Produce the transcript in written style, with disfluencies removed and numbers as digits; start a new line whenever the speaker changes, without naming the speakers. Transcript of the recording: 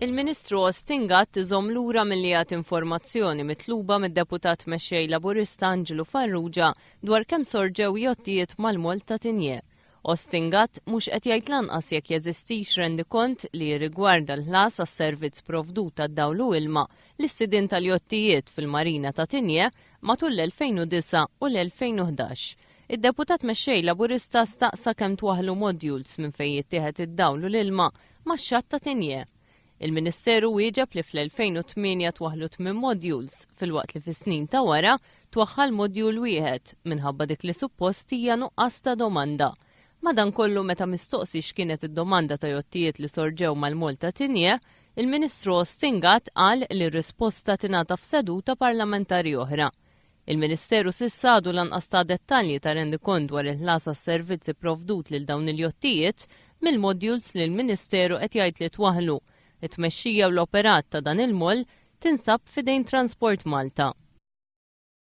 Il-Ministru Austin Gatt iżomm lura milli jagħti informazzjoni mitluba mid-Deputat Mexxej Laburista Anġlu Farrugia dwar kemm sorġew jottijiet mal-Moll ta' Tigné. Austin Gatt mhux qed jgħid lanqas jekk jeżistix rendikont li jirrigwarda l-ħlas għas-servizz provdut ta' dawl u ilma lis-sidien tal-jottijiet fil-Marina ta' Tigné matul l-2009 u l-2011. Id-Deputat Mexxej Laburista staqsa kemm twaħħlu modules minn fejn jittieħed id-dawl u l-ilma max-xatt ta' Tigné. Il-Ministeru wieġeb li fl-2008 twaħħlu tminn modules filwaqt li fis-snin ta' wara twaħħal module wieħed minħabba dik li suppost hija nuqqas ta' domanda. Madankollu meta mistoqsi x'kienet id-domanda ta' jottijiet li sorġew mal-Moll ta' Tigné, il-Ministru Austin Gatt qal li r-risposta tingħata f'seduta parlamentari oħra. Il-Ministeru s'issa għadu lanqas ta dettalji ta' rendikont dwar il-ħlas għas-servizz ipprovdut lil dawn il-jottijiet mill-modules li l-Ministeru qed jgħid li twaħħlu. It-tmexxija u l-operat ta' dan il-moll tinsab f'idejn Transport Malta.